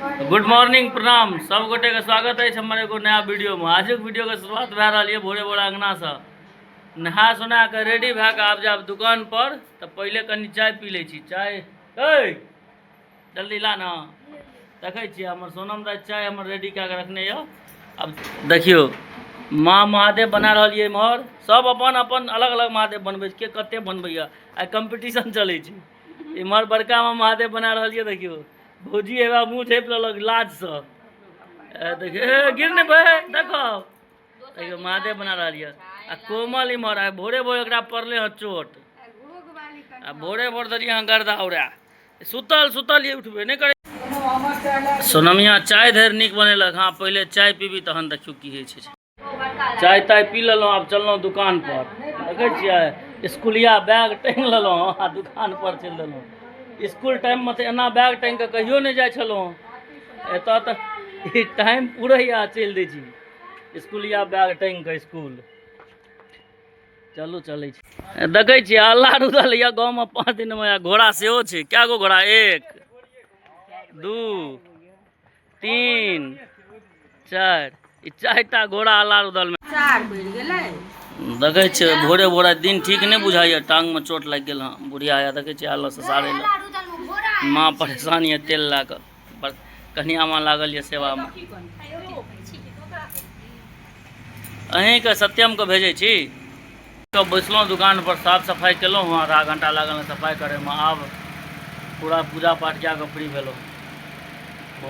Good morning, प्रणाम सब गोटे के स्वागत अछि हमर एगो नया वीडियो में। आजुक वीडियो के शुरुआत भए रहल ये भोरे भोरे अंगना से नहा सोना के रेडी भए के आब जाब दुकान पर। तऽ पहिले कनि चाय पी लै छी। चाय ए जल्दी ला ना। देखै छियै हमर सोनम दाइ चाय हमर रेडी कए के रखने यऽ। आब देखियौ माँ महादेव बना रहल ये इम्हर। सब अपन अपन अलग अलग महादेव बनबै छै, के कते बनबैया आइ कम्पीटिशन चलै छै। इम्हर बड़का माँ महादेव बना रहल ये। देखियौ भौजी हेवा मुँह झाँपि लेलक लाजसँ। देखियौ ए गिर नहि भाय, देखो देखियौ महादेव बना रहल यऽ। आ कोमल इम्हर आइ भोरे भोरे एकरा पड़लै हँ चोट। आ भोरे भोर देलियै हँ गर्दा उड़ा। सुतल सुतल ये उठबे नहि करै। सोनमिया चाय धरि नीक बनेलक। हँ पहिले चाय पीबी तहन देखियौ की होइ छै। चाय ताय पी लेलहुँ, आब चललहुँ दुकान पर। देखै छियै स्कूलिया बैग टाँगि लेलहुँ आ दुकान पर चलि देलहुँ। स्कूल टाइममे तऽ एना बैग टाँगि कऽ कहियो नहि जाइ छलहुँ, एतऽ तऽ ई टाइम पुरैया चलि दै छी स्कूलिया बैग टाँगि कऽ स्कूल। चलू चलै छी। देखै छियै अल्लाह रुदल यऽ गाँवमे 5 दिनमे घोड़ा सेहो छै। कए गो घोड़ा? 1 2 3 4, ई 4टा घोड़ा अल्लाह रुदल में। देखै छियै भोरे भोरे दिन ठीक नहि बुझाइए, टांगमे चोट लागि गेल हँ। बुढ़िया यऽ देखै छियै आयल ससारै लए। माँ परेशान यऽ तेल लए कऽ, पर कनिया माँ लागल यऽ सेवामे। अहीँके सत्यमके भेजै छी। तब बैसलहुँ दुकान पर, साफ सफाइ केलहुँ हँ। आधा घंटा लागल हँ सफाइ करैमे। आब पूरा पूजा पाठ कए कऽ फ्री भेलहुँ।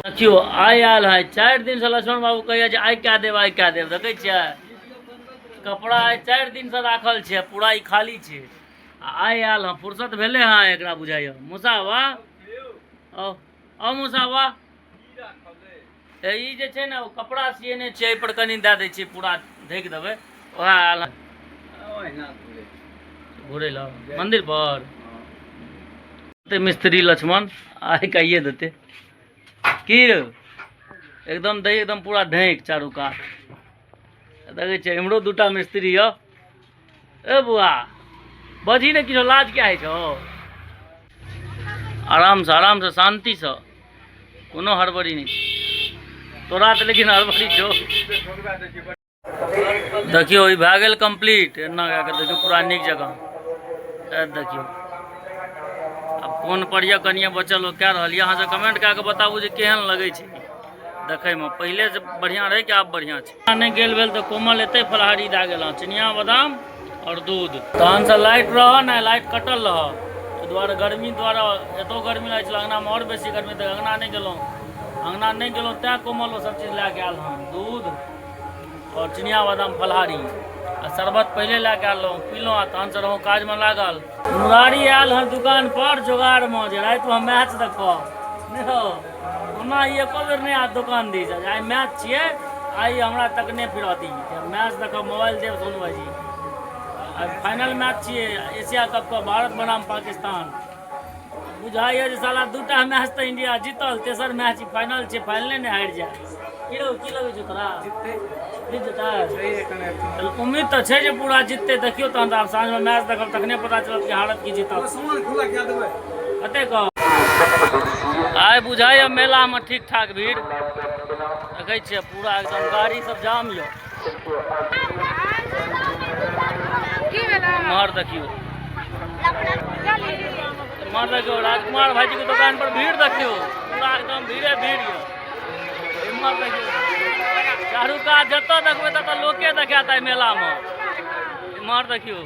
देखियौ आइ आयल है 4 दिनसँ लक्ष्मण बाबू कहैया जे आइ कए देब, आइ कए देब। देखै छियै कपड़ा आइ 4 दिनसँ राखल छै, पूरा ई खाली छै। आ आइ आयल हँ, फुर्सत भेलै हँ एकरा बुझाइया। मौसा वाह, आउ आउ मौसा वाह। ई जे छै ने ओ कपड़ा सियने छै, एहि पर कनि दए दै छियै, पूरा ढकि देबै। वएह आयल घुरै लए मंदिर पर। मिस्त्री लक्ष्मण आइ कहिए देतै की रौ, एकदम दै एकदम पूरा ढकि चारू कात। देखै छियै इम्हरो 2टा मिस्त्री यऽ। ए बुआ बजही ने किछो, लाज क्या होइ छौ? आरामसँ आरामसँ शान्तिसँ, कोनो हड़बड़ी नहि छै तोरा तऽ, लेकिन हड़बड़ी छौ। देखियौ ई भए गेल कम्प्लीट। एना कए कऽ देखियौ पूरा नीक जकाँ। देखियौ आब कोन पर यऽ कनिए बचल ओ कए रहल यऽ। अहाँ सब कमेंट कए कऽ बताबू जे केहन लगै छै देखैमे, पहिले से बढ़िआँ रहै कि आब बढ़िआँ छै। नहि गेल भेल तऽ कोमल एतै फलहारी दए गेल हँ, चिनिया बादाम आओर दूध। तहनसँ लाइट रहऽ ने, लाइट कटल रहऽ, ताहि दुआरे गर्मी दुआरे एतौ गर्मी लागै छलै, अङ्गनामे आओर बेसी गर्मी, तऽ अङ्गना नहि गेलहुँ। अङ्गना नहि गेलहुँ तैँ कोमल ओ सब चीज लए कऽ आयल हँ, दूध आओर चिनिया बादाम फलहारी आ शरबत पहिले लए कऽ आयल रहौँ, पीलहुँ आ तहनसँ रहौँ काजमे लागल। मुरारी आयल हँ दुकान पर जोगाड़मे जे रातिमे मैच देखब। नहि हो ओना ई एको बेर नहि आयत दोकान दिस। आइ मैच छियै, आइ हमरा तकने फिरत ई मैच देखब, मोबाइल देब सोनू भाईजी। आइ फाइनल मैच छियै एशिया कपके, भारत बनाम पाकिस्तान। बुझाइए जे साला 2टा मैच तऽ इंडिया जीतल, तेसर मैच फाइनल छै, फाइनले नहि हारि जाय। की रौ की लगै छौ तोरा, जीत जेतै? उम्मीद तऽ छै जे पूरा जीततै। देखियौ तहन तऽ आब साँझमे मैच देखब तखने पता चलत कि हारत की जीतत। कते कह आइ बुझाइए मेलामे ठीक ठाक भीड़ देखै छियै, पूरा एकदम गाड़ी सब जाम यऽ। इम्हर देखियौ, इम्हर देखियौ राजकुमार भाईजी के दुकान पर भीड़ देखियौ, पूरा एकदम भीड़े भीड़ यऽ। इम्हर देखियौ चारू कात जतऽ देखबै ततऽ लोके देखायत आइ मेलामे। इम्हर देखियौ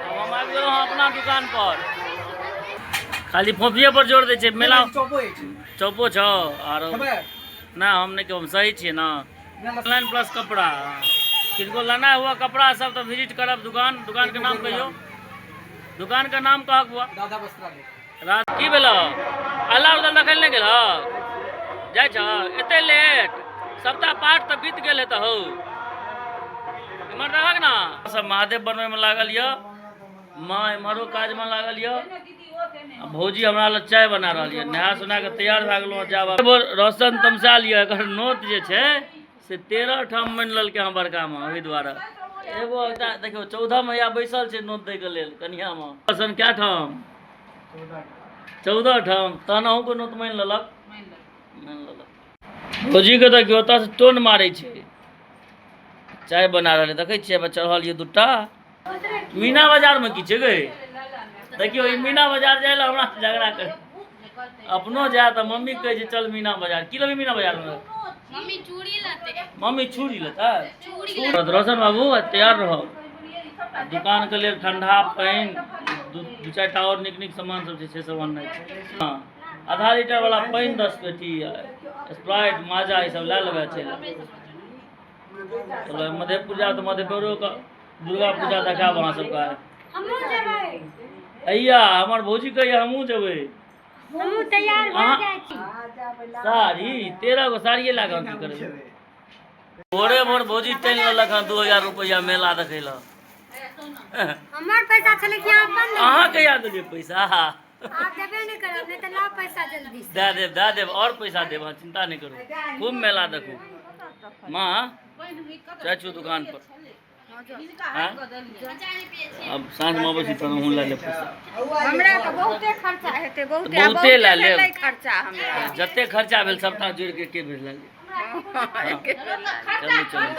हम आबि गेलहुँ हँ अपना दुकान पर। खाली फोफिए पर जोर दै छै मेला। चौपो छौ आरो ना? हम नहि हम सही छियै ना। ऑनलाइन प्लस कपड़ा किनको लेना हुआ कपड़ा सब तऽ विजिट करब दुकान। दुकान के नाम कहियौ, दुकान के नाम कहक बुआ। राधा वस्त्रालय। रात की भेल? अल्लाह उदल देखै लए नहि गेल जाइ छ एते लेट? सप्ताह पाठ तऽ बीत गेल हेतऽ हौ। इम्हर देखक ना सब महादेव बनबैमे लागल यऽ, माँ इम्हरो काजमे लागल यऽ आ भौजी हमरा लए चाय बना रहल यऽ। नहा सोना कऽ तैयार भए गेलहुँ। जाब रोशन तमसायल यऽ, एकर नोत जे छै से 13 ठाम मानि लेलकै हँ बड़कामे, ओहि दुआरे एगो एकटा देखियौ 14 मैया बैसल छै नोत दैके लेल कनियामे। रोशन कए ठाम? 14 ठाम। तहन अहूँके नोत मानि लेलक? मानि लेलक। भौजीके देखियौ ओतऽसँ टोन मारै छै, चाय बना रहलै, देखै छियै चढ़ल यऽ दूटा। मीना बाजारमे की छै गै? देखियौ ई मीना बाजार जाइ लए हमरा झगड़ा कर, अपनो जाय तऽ मम्मी कहै छै चल मीना बाजार। की लेबै मीना बाजारमे? मम्मी चूड़ी लेतै। मम्मी चूड़ी लेतै? रोशन बाबू तैयार रहो, दुकानके लेल ठंडा पानि, दू चारिटा आओर नीक नीक सामान सब छै से सब अननाइ छै। हँ, आधा लीटर वाला पानि 10 पेटी, स्प्राइट माजा ई सब लए लेबै। चलि चलो मधेपुर जायब तऽ मधेपुरोके दुर्गा पूजा देखायब अहाँ सबके। हमहूँ जेबै। अइया हमर भौजी कहैया हमहूँ जेबै। हमहूँ तैयार भऽ जाइ छी। साड़ी 13 गो साड़िए लए कऽ हम की करबै? भोरे भोर भौजी टानि लेलक हँ 2000 रुपैआ मेला देखै लए। हमर पैसा छलै कि अहाँ अपन? अहाँ कहिया देलियै पैसा? आब देबे नहि करब, नहि तऽ लाउ पैसा जल्दी से। दए देब, दए देब, आओर पैसा देब, अहाँ चिन्ता नहि करू, खूब मेला देखू। माँ जाइ छियौ दुकान पर। आब साँझमे अबै छी तहन अहूँ लए लेब पैसा। हमरा तऽ बहुते खर्चा हेतै, बहुते बहुते लए लेब खर्चा हमरा। जते खर्चा भेल सबटा जोड़ि के एके बेर लए लेब। चलू चलू,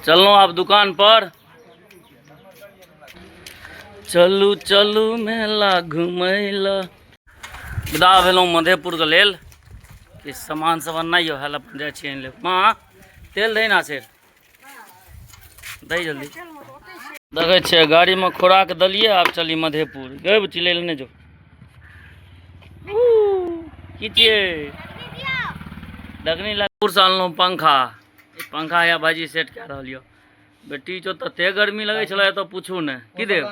चललहुँ आब दुकान पर। चलू चलू मेला घुमै लए। विदा भेलहुँ मधेपुरके लेल, किछु सामान सब अननाइ यऽ, हेल अपन जाइ छी आनि लेब। माँ तेल दही ना सेर दही जल्दी। देखै छियै गाड़ीमे खोराक देलियै, आब चली मधेपुर। गै बुच्ची लै लए नहि जो। की छियै? दखनी लपुरसँ अनलहुँ पंखा। ई पंखा या भाइजी सेट कए रहल यऽ। बेटी चो तते गर्मी लगै छलै एतऽ पूछू नहि। की देब?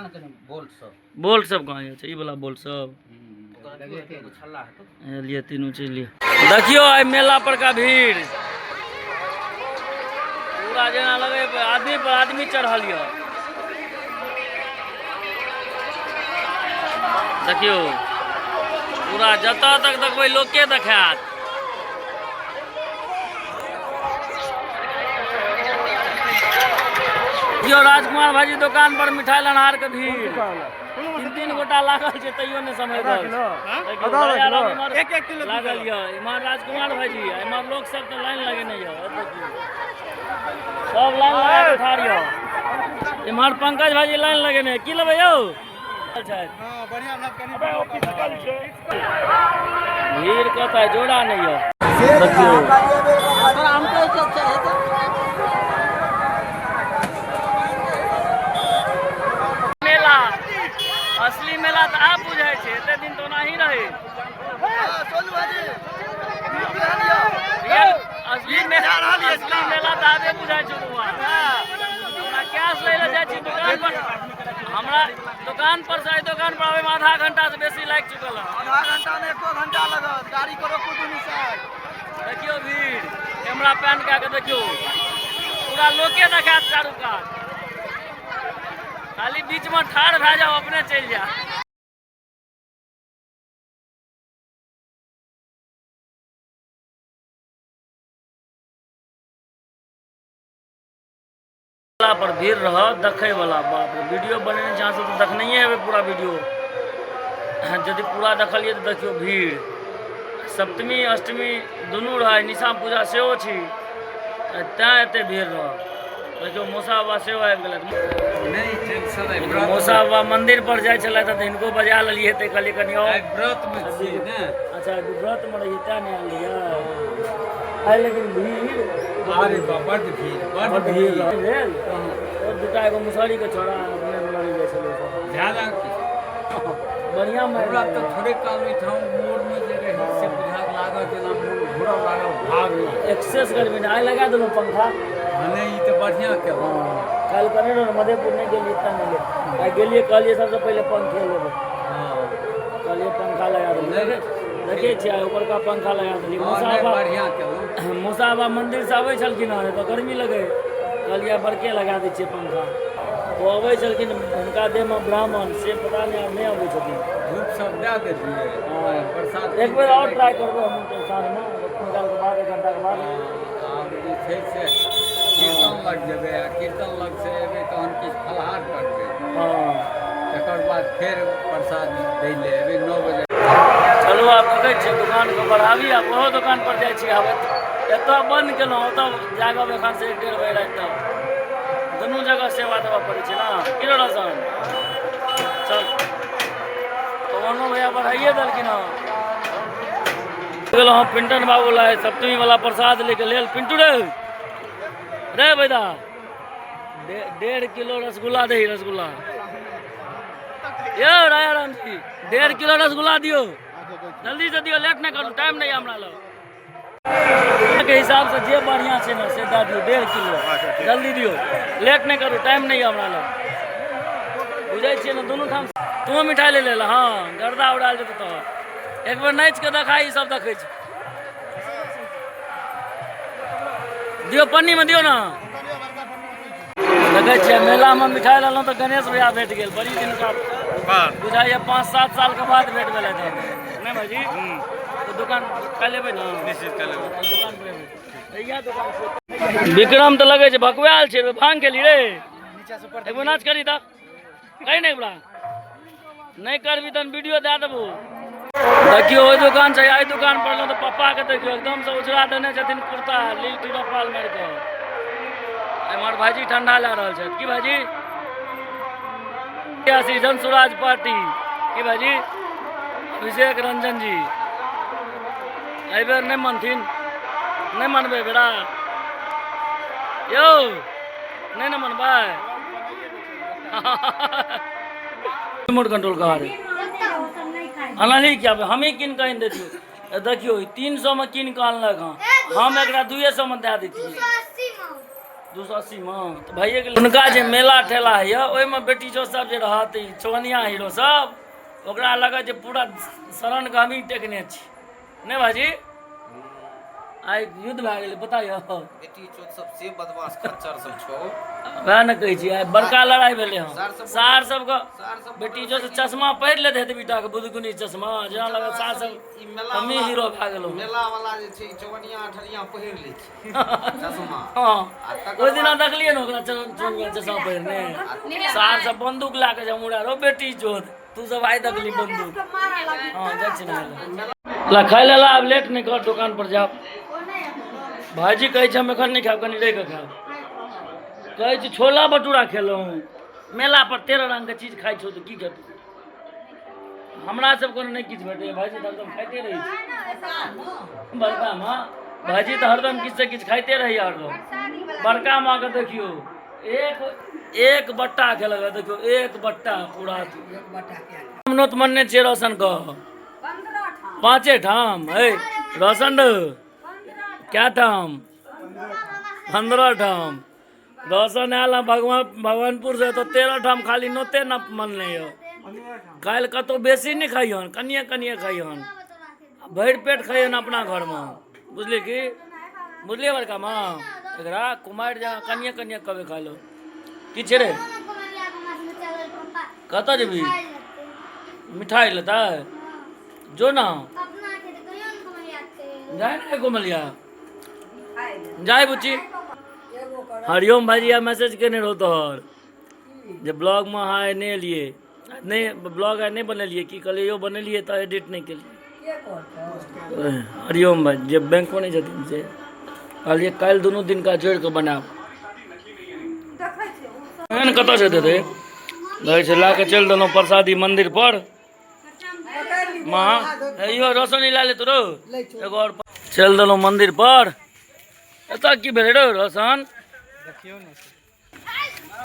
बोल्ट सब कहाँ छै? ई वाला बोल्ट सब लिए, तीनू चीज लिए। देखियौ आइ मेला पर का भीड़, पूरा जेना लगे आदमी पर आदमी चढ़ल यऽ। देखियौ पूरा जतऽ तक देखबै लोके देखायत। देखियौ राजकुमार भाईजी दुकान पर मिठाई लनहार के भीड़, 3-3 गोटा लागल छै तैयो नहि समझ रहल छै। लागल यऽ इम्हर राजकुमार भाईजी, इम्हर लोक सब तऽ लाइन लगेने यऽ, सब लाइन लगा के ठाढ़ यऽ। इम्हर पंकज भाईजी लाइन लगेने। की लेबै यौ? भीड़ कतऽ जोड़ा नहि यऽ। देखियौ मेला, असली मेला तऽ आब बुझाइ छै, एते दिन तऽ ओनाही रहै। असली मेला, असली मेला तऽ आबे बुझाइ छै बौआ। हमरा कैश लै लए जाइ छी दुकान पर, हमरा दुकान पर से एहि दुकान पर आबैमे आधा घंटा से बेसी लागि चुकल हँ। आधा घंटा नहि, 1 घंटा लगत, गाड़ी के रोकू दुनू साइड। देखियौ भीड़, कैमरा पैन कए के देखियौ, पूरा लोके देखायत चारू कात। खाली बीचमे ठाढ़ भए जाउ अपने चलि जायब। मेला पर भीड़ रहत देखै वाला, बाप रे। वीडियो बनेने छी अहाँ सब तऽ देखनैये हेबै पूरा वीडियो, यदि पूरा देखलियै तऽ देखियौ भीड़। सप्तमी अष्टमी दुनू रहै, निशा पूजा सेहो छी, तैं एते भीड़ रहत। देखियौ मौसा बाबा सेहो आबि गेलथि। मौसा बाबा मंदिर पर जाइ छलथि तऽ हिनको बजा लेलियै, तऽ कहलियै कनि आउ। व्रत में छियै ने? अच्छा व्रत में रहियै तैं नहि आयल रहियै आइ, लेकिन भीड़ अरे बा, बड्ड भीड़, बड्ड बड्ड भीड़ भीड़ भेल। ओ दूटा एगो मुसहरी के छोड़ा अपने में लड़ि जाइ छलै सब। ज्यादा की बढ़िया मारि हमरा तऽ थोड़े काल ओहिठाम मोड़ में जे रहै से बुझा लागल जेना मोन घुरऽ लागल, भाग लागल। एक्सेस गर्मी ने। आइ लगा देलहुँ पंखा। भने ई तऽ बढ़िआँ केलहुँ। काल्हि कहने रहौं मधेपुर नहि गेलियै तैं नहि लेलियै। आइ गेलियै कहलियै सबसँ पहिले पंखे लेबै, कहलियै पंखा लगा देलियै। देखै छियै आइ ऊपरका पंखा लगा देलियै। मौसा बाबा बढ़िआँ केलहुँ। मौसा बाबा मंदिर से अबै छलखिन हँ तऽ गर्मी लगै, कहलियै बड़के लगा दै छियै पंखा। ओ अबै छलखिन हुनका देहमे ब्राह्मण से पता नहि आब नहि अबै छथिन। धूप सब दए देलियै प्रसाद। एक बेर आओर ट्राई करबै हमहूँ तऽ साँझमे निकालके बाद, 1 घंटाके बाद। आब जे छै से कीर्तन लग जेबै, आ कीर्तन लग से एबै तहन किछु फलाहार करबै, तकर बाद फेर प्रसाद दै लए एबै 9 बजे। चलू। चलू आब देखै छियै दुकानके बढ़ाबी, आब ओहो दोकान पर जाइ छी। आब एतऽ बन्द केलहुँ, ओतऽ जागब एखन से 1-1.5 बजे राति तक। दुनू जगह सेवा देबऽ पड़ै छै ने। की रोशन, चल पवनो भैया बढ़ाइए देलखिन हँ। गेलहुँ हँ पिंटन बाबू लाए सप्तमी वाला प्रसाद लैके लेल। पिंटू रे रे बैदा, 1.5 किलो रसगुल्ला दही, रसगुल्ला यौ राया राम जी, 1.5 किलो रसगुल्ला दियौ, जल्दी से दियौ, लेट नहि करू, टाइम नहि हमरा लग। के हिसाब से जे बढ़िया छै ने से दए दियौ, 1.5 किलो जल्दी दियौ, लेट नहि करू, टाइम नहि हमरा लग। बुझै छियै ने दुनू ठाम। तू मिठाइ ले लेल? हँ, गर्दा उड़ायल जेतौ तोहर। एक बेर नाचि कऽ देखा, ई सब देखै छै। दियौ पन्नीमे दियौ ने। देखै छियै मेलामे मिठाइ लेलहुँ तऽ गणेश भैया भेट गेल, बड़ी दिनका बुझाइए 5-7 सालके बाद भेट गेलै। तऽ नहि भाइजी, तऽ दोकान काल्हि एबै ने? निश्चित काल्हि एबै। दोकान पर एबै, इएह दोकान छै। विक्रम तऽ लगै छै भकुआयल छै, भांग खेली रे? एक बेर नाच करी तऽ कही ने, एकरा नहि करबी तहन वीडियो दए देबो। देखियौ ओहि दोकान छै, एहि दोकान पर तऽ पप्पा के देखियौ एकदम से उजरा देने छथिन कुर्ता लील टीरो पाल मारि कऽ। एम्हर भाईजी ठंडा लए रहल छथि। की भाईजी? जन सुराज पार्टी। की भाईजी? अभिषेक रंजन जी एहि बेर नहि मनथिन? नहि मनबै बेरा यौ? नहि ने मनबै? रिमोट कंट्रोल कहाँ रे? अनलही क्या? हमही कीन कऽ आनि दैतियौ। देखियौ, 300 मे कीन कऽ अनलक हँ, हम एकरा 200 मे दए दैतियै। 280 मे तऽ भइए गेलै। हुनका जे मेला ठेला होइए ओहिमे बेटी चो सब जे रहत, ई चौनिया हीरो सब, ओकरा लगत जे पूरा शरणके हमही टेकने छी। नहि भाजी, आइ युद्ध भए गेलै, पता यऽ? बेटी चोद सब से बदमाश खच्चर सब छौ। वएह ने कहै छी, आइ बड़का लड़ाइ भेलै हँ। सार सब- सार सबके सार सब बेटी जो से चश्मा पहिर लेते हेतै बेटाके, बुदगुनी चश्मा जेना लगत सार सब ई मेला हमही वाला- हीरो भए गेलहुँ। मेला वाला जे छै, ई चौवनिया अठनिया पहिर लै छै चश्मा। हँ, आ तकर ओहि दिना बाद- देखलियै ने ओकरा चौनिया चश्मा पहिरने, सार सब बंदूक लए कऽ जे मुड़ा रो बेटी चोद तू सब, आइ देखली बंदूक। हँ, जाइ छी ने ला खाइ ले ला। आब लेट नहि कर, दोकान पर जाब। भाइजी कहै छै हम एखन नहि खायब, कनि रहि कऽ खायब। कहै छी छोला भटूरा खेलहुँ मेला पर, 13 रंगके चीज खाइ छौ तऽ की खेतौ? हमरा सबके नहि किछु भेटैए। भाइजी तऽ हरदम खाइते रहै छै। बड़का माँ, भाइजी तऽ हरदम किछु से किछु खाइते रहैए हरदम। बड़का माँके देखियौ, एक एक बट्टा खेलक हँ, देखियौ एक बट्टा पूरा। हम नोत मनने छियै रोशन के 5 ठाम है। रोशन क्या ठाम? 15 ठाम। रोशन आयल हँ भगवान भगवानपुर से तऽ 13 ठाम खाली नोते न मनले यऽ। काल्हि कतहु बेसी नहि खइहन, कनिए कनिए खइहन, भरि पेट खइहन अपना घरमे। बुझलियै की बुझलियै बड़का माँ? एकरा कुमारि जकाँ कनिए कनिए कबे खाइ लो। की छै रे? कतऽ जेबही? मिठाइ लेतै? जो ना, जाय ने घुमलिया जाय बुच्ची। हरिओम भाईजी, आ मैसेज केने रहो तोहर जे ब्लॉगमे अहाँ आइ नहि एलियै, नहि ब्लॉग आइ नहि बनेलियै। की कहलियै यौ, बनेलियै तऽ एडिट नहि केलियै। हरिओम भाई जे बैंकमे नहि छथिन से कहलियै काल्हि दुनू दिनका जोड़ि कऽ बनायब। एहन कतऽ छै देतै? रहै छै लए कऽ चलि देलहुँ प्रसादी मंदिर पर। माँ इहो रोशनी लए लेतौ रौ एगो आओर। चलि देलहुँ मंदिर पर। एतऽ की भेलै रौ रोशन?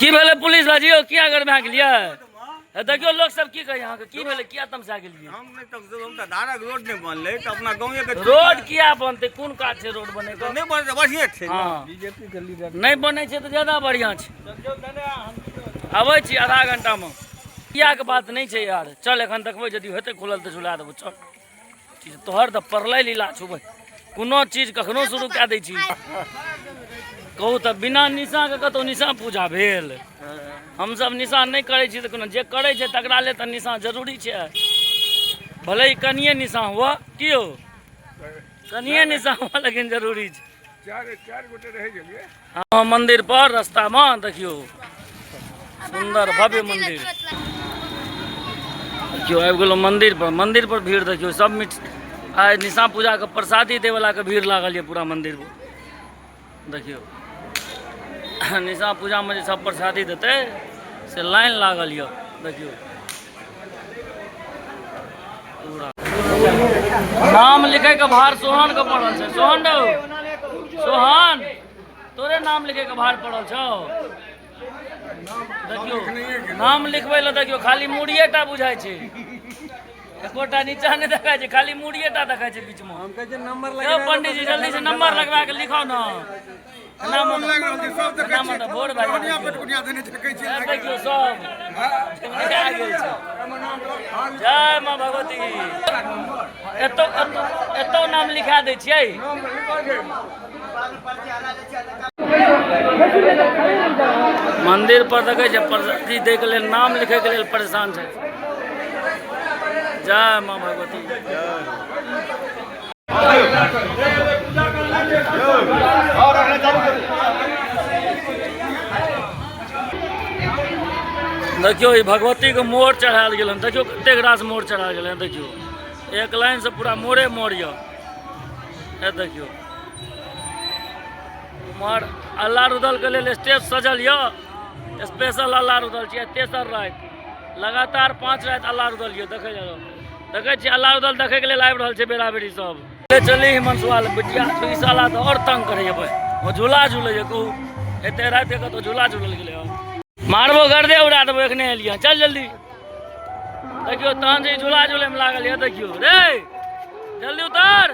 की भेलै पुलिस भाजी यौ? किया गरमा गेलियै? हे देखियौ, लोक सब की कहै अहाँके? की भेलै, किया तमसा गेलियै? हम नहि तब, हम तऽ धारक रोड नहि बनलै तऽ अपना गाँवे के रोड किया बनतै? कोन काज छै रोड बनै के? नहि बनलै तऽ बढ़िए छै। हँ, नहि बनै छै तऽ ज्यादा बढ़िआँ छै। आबै छी आधा घंटामे। कियाके बात नहि छै यार, चल एखन देखबै, यदि हेतै खुलल तऽ झुला देबौ। चल ठीक छै, तोहर तऽ पड़लै लीला छुबै, कोनो चीज कखनो शुरू कए दै छी। कहू तऽ बिना निशाके कतहु निशा पूजा भेल? हमसब निशा नहि करै छी तऽ कोनो जे करै छै तकरा लेल तऽ निशा जरूरी छै, भले ही कनिए निशा हुअ। की यौ, कनिए निशा हुअ लेकिन जरूरी छै। चारि गोटे रहि गेलियै। हँ, मंदिर पर रास्तामे देखियौ सुन्दर भव्य मंदिर। देखियौ आबि गेलहुँ मन्दिर पर। मन्दिर पर भीड़ देखियौ, सब मिठ आइ निशा पूजाके प्रसादी दैवलाके भीड़ लागल यऽ पूरा मन्दिर पर। देखियौ निशा पूजामे जे सब प्रसादी देतै से लाइन लागल यऽ। देखियौ पूरा नाम लिखैके भार सोहनके पड़ल छै। सोहन रौ, सोहन तोरे नाम लिखैके भार पड़ल छौ। देखियौ नाम लिखबै लए देखियौ खाली मूड़िए टा बुझाइ छै, एकोटा नीचा नहि देखाइ छै, खाली मूड़िए टा देखाइ छै बीचमे। हम कहै छियै नंबर यौ पंडीजी जल्दी से नंबर लगवा के लिखाउ ने। एना मे तऽ भोर भए गेल। देखियौ सब आ गेल छै। जय माँ भगवती। एतौ एतौ नाम लिखा दै छियै। मंदिर पर देखै छै प्रसादी दै के लेल नाम लिखै के लेल परेशान छै। जय माँ भगवती। देखियौ ई भगवती के मोर चढ़ायल गेल हन। देखियौ कतेक रास मोर चढ़ायल गेल हन। देखियौ एक लाइन से पूरा मोरे मोर यऽ। ए देखियौ उम्हर अल्लाह रुदल के लेल स्टेज सजल यऽ। स्पेशल अल्लाह रुदल छियै। तेसर राति लगातार 5 राति अल्लाह रुदल यऽ। देखै जाउ, देखै छियै अल्लाह रुदल देखै के लेल आबि रहल छै बेरा बेरी सब। ले चली हिमांशुआ लग, बिटिया ई साला तऽ आओर तंग करैया भाई। ओ झूला झूलैया कहू एते राति के कतौ झूला झूलल गेलै हन। मारबो गर्दे उड़ा देबो, एखने एलियै, चल जल्दी। देखियौ तहन जे झूला झूलैमे लागल यऽ। देखियौ रे जल्दी उतर।